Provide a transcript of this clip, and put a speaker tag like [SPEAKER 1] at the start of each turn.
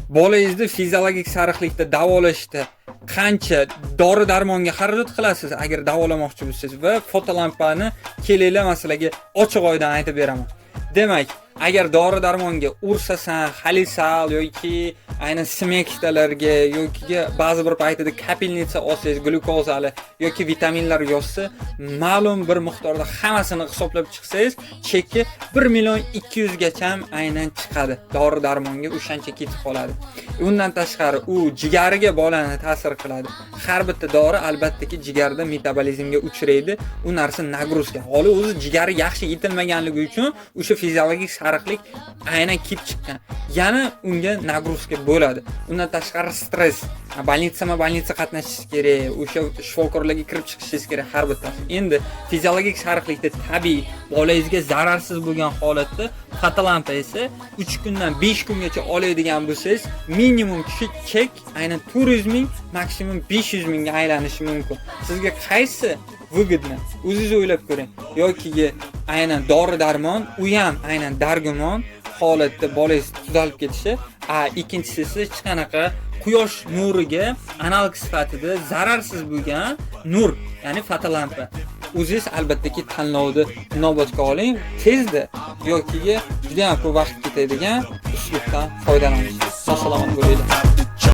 [SPEAKER 1] Bolangizni fiziologik sariqlikda davolashda qancha dori darmonga xarajat qilasiz, agar davolamoqchi bo'lsangiz, va fotolampani kelinglar, man sizlarga ochiq oydin aytib beraman. Demak, agar dori darmonga ursasan, Xalisal yoki aynan smektalarga yoki ba'zi bir paytida капельница olsangiz, glyukozali yoki vitaminlar yozsa, ma'lum bir miqdorda hammasini hisoblab chiqsangiz, cheki 1 million 200 gacha aynan chiqadi. Dori darmonga o'shancha ketib qoladi. Undan tashqari u jigariga bolani ta'sir qiladi. Har bitta dori albattaki jigarda metabolizmga uchraydi. U narsa нагрузка. Holi o'zi jigari yaxshi yetilmaganligi uchun o'sha fiziologik sariqlik aynan kelib chiqqan. Yana unga нагрузка bo'ladi. Undan tashqari stress, больница ma больница qatnashish kerak, o'sha shifokorlarga kirib chiqishingiz kerak har bittasi. Endi fiziologik sariqlikda tabiiy, bolangizga zararsiz bo'lgan holatda fotolampa esa 3 kundan 5 kungacha oladigan bo'lsangiz, minimum chek aynan 400 ming, maksimum 500 mingga aylanishi mumkin. Sizga qaysi выгодно? O'zingiz o'ylab ko'ring. Yoki aynan dori darmon, u ham aynan dargumon holatda bolangiz tuzalib ketishi, a ikkinchisi esa hech qanaqa quyosh nuriga analog sifatida zararsiz bo'lgan nur, ya'ni fotolampa. O'zingiz albattaki tanlovni inobatga oling, tezda yoki juda ham ko'p vaqt ketadigan uslubdan foydalanish. Sog' salomat bo'linglar.